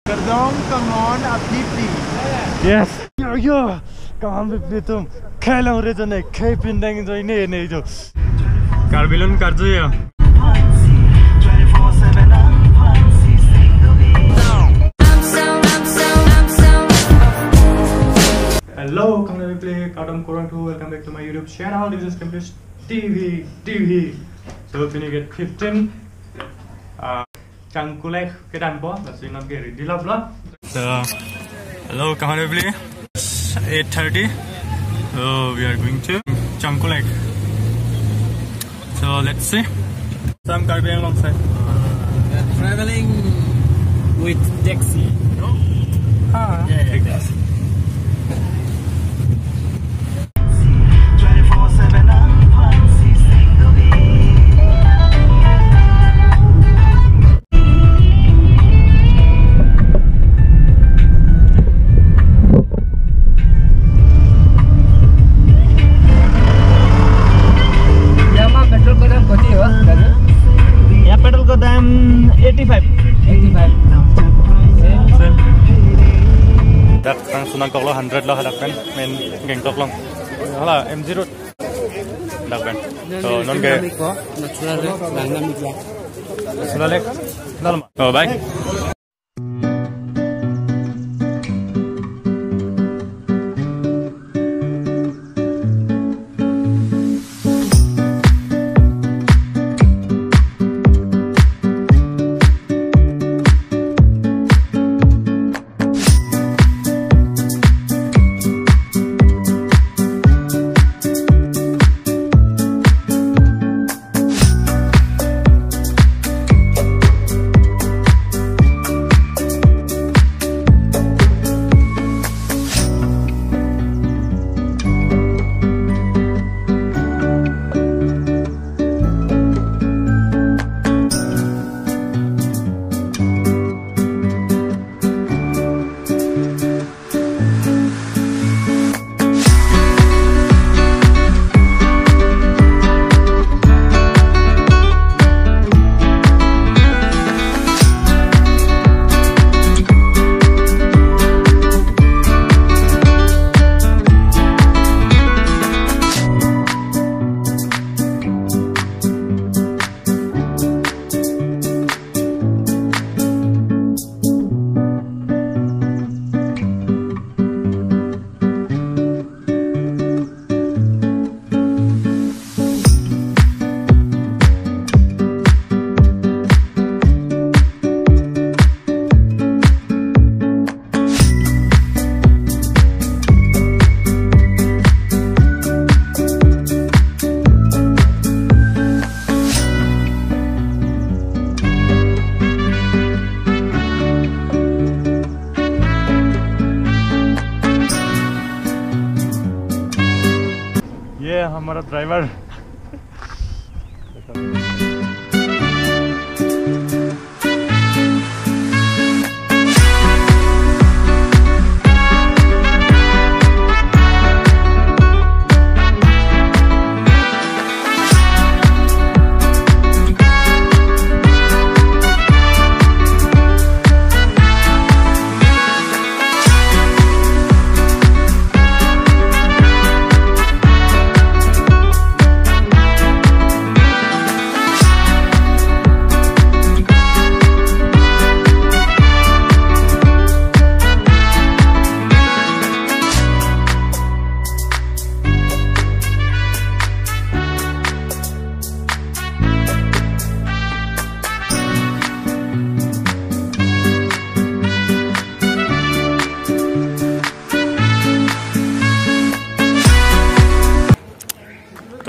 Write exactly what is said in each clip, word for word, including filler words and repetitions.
Kardom, come on, Apni, please. Yes. Yo, yo. Come on, Apni, tum. Kailang re jane, kai pindang joi ne, ne jo. Karbi lun karju ya. Hello, kangni play, kardom kurvangthu, welcome back to my YouTube channel. This is Kamlesh T V, T V. So, pini date fifteen. Uh, Changkulek kedampo, lasi non ke ready lap lo. So, hello, kahan hai bhai? Eight thirty. So, we are going to Changkulek. So, let's see. Some Karbi Anglong side. We are traveling with taxi, no? Ah. Yeah, yeah, taxi. Yama petrol ka dam koti ho, Raju? Ya, petrol ka dam eighty five. Eighty five. Same. Same. Dak tang sunang koklo hundred lo hadak pen, main Gangtok long. Hala, M G Road. Dak pen. So, non ke. Natural, natural. Sulale. Lalo. Oh, bye. ये हमारा ड्राइवर।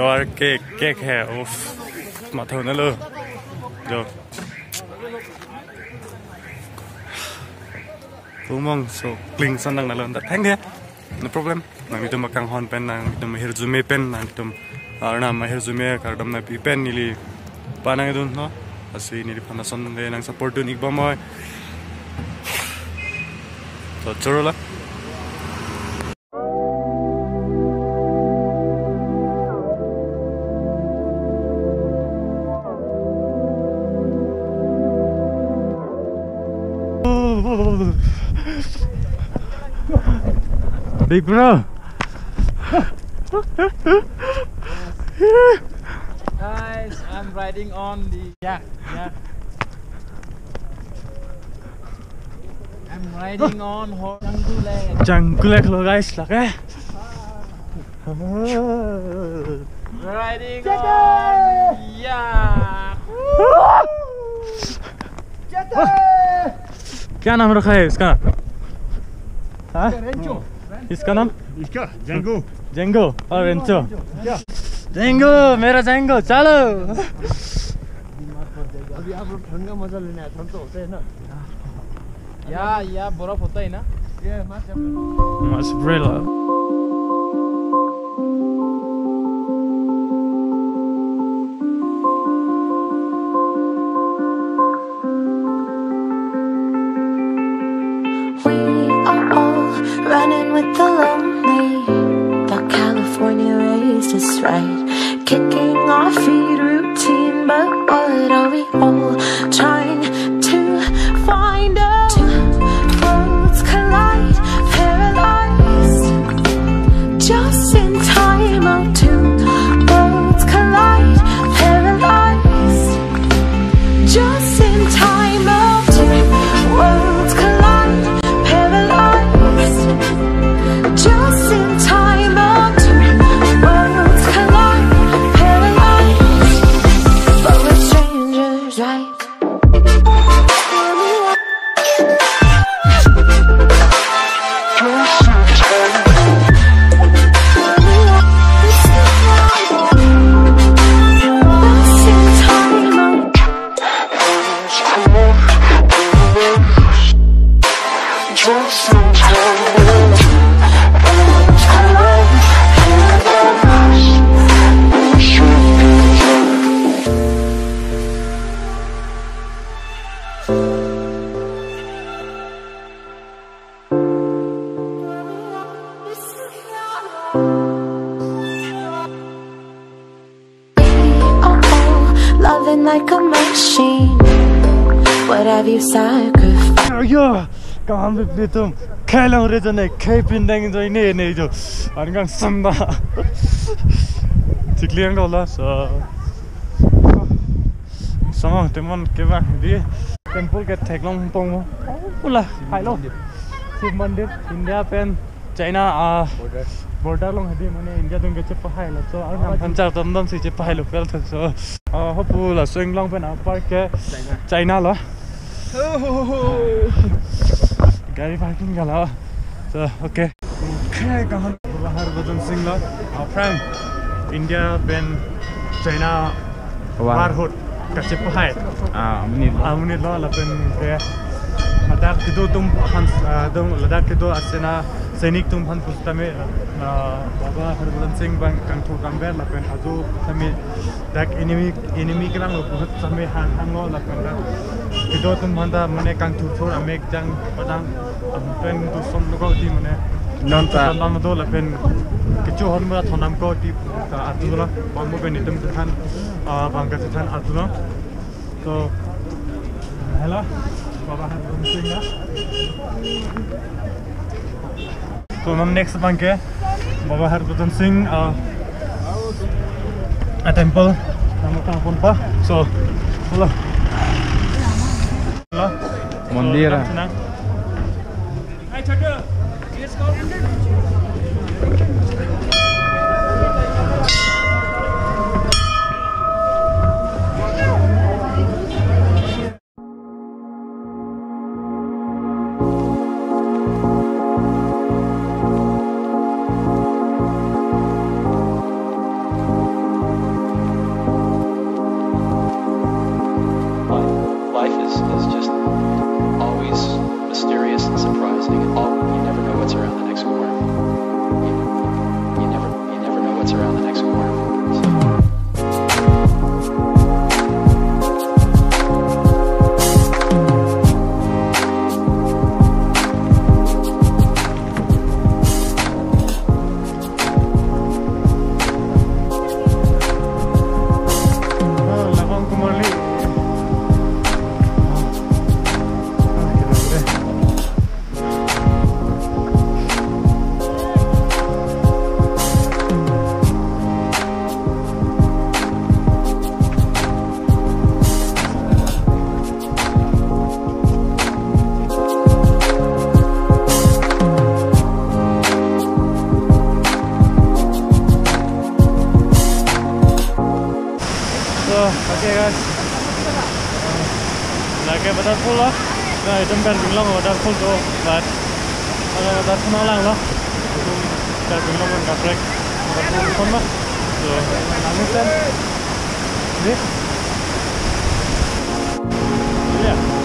तो are cake, cake है, उफ, माथा होने लो, जो। Pumong so kling sandang nalo anta. Thank you. No problem. Nangtum akanghon pen, nangtum ahirjume pen, nangtum arnam ahirjume kardom nangpi pen neli panang dun no. Lasi neliphan lason le nang support dun ik bom oi. To choro la. Big bro. Guys, I'm riding on the, yeah, yeah. I'm riding on horse. Jangkulek. Jangkulek lo guys, lake. Riding on. Yeah. क्या नाम रखा है इसका? हाँ? रेंचो। इसका नाम? इसका Django. Django और रेंचो। क्या? जेंगो, मेरा जेंगो, चलो। अभी आप लोग ठंड का मजा लेने आए, ठंड तो होता है ना। या, या, बर्फ होता है ना? ये मस्त है। Mas brela. We are all running with the lonely. Thought California raised us right. Kicking our feet, routine, but what are we all trying to find? Two worlds collide, paralyzed. Just in time, oh, two worlds collide, paralyzed. Just in time, oh, two worlds collide, paralyzed. Just in time, oh, two worlds collide, paralyzed. But we're strangers, right? Loving like a machine. What have you sacrificed? Yo, kam bibli tum. Kailang re jane, kai pindang joi ne ne jo. Angang samba. Chikliang dola so. Samang temon keba di temple ke theklong pong mo. Pula, hai lo. Shiv Mandir, India pen China, ah, border. Border along hedi mane India atum ke chepahai lo. So, ang nam than char tam dam si chepahai lo pel than so. Ah, hopu laso inglong pen apar ke China. China lo. Oh. Gari parking gala. So, okay. Okay, kahan Baba Harbhajan Singh lo. Aphrang India pen China War. War ahut kachepahai. Ah, amonit lo. Amonit lo lapen ke ladak kedo atum aphan, ah, dong ladak kedo asena sainik atum aphan pusitame, ah, Baba Harbhajan Singh abang kangthur damver lapen ajo tame dak enemy, enemy kelang lo pusitame hang hang lo lapen dak kedo atum aphan ta mane kangthur thur amek jang padang, ah, pen do som lo ko ti mane. Non ta. Thondam do lapen kecho hon mura thondam ko ti ta atu lo. Bang mo pen itum kethan, ah, bang kethan atu lo. So, hello, Baba Harbhajan Singh ya. So, nam next abang ke Baba Harbhajan Singh, ah, a temple. Nama kang pon pa. So, hello. Hello. Mondir, ah. So, Life is, is just always mysterious and surprising. All, you never know what's around the next corner. Waterfall lo. Nah, itum Karbi Anglong waterfall do, but ada waterfall nang lang lo. Itum Karbi Anglong nang kaprek waterfall pon ma. So, nang isen. Dei. Ya.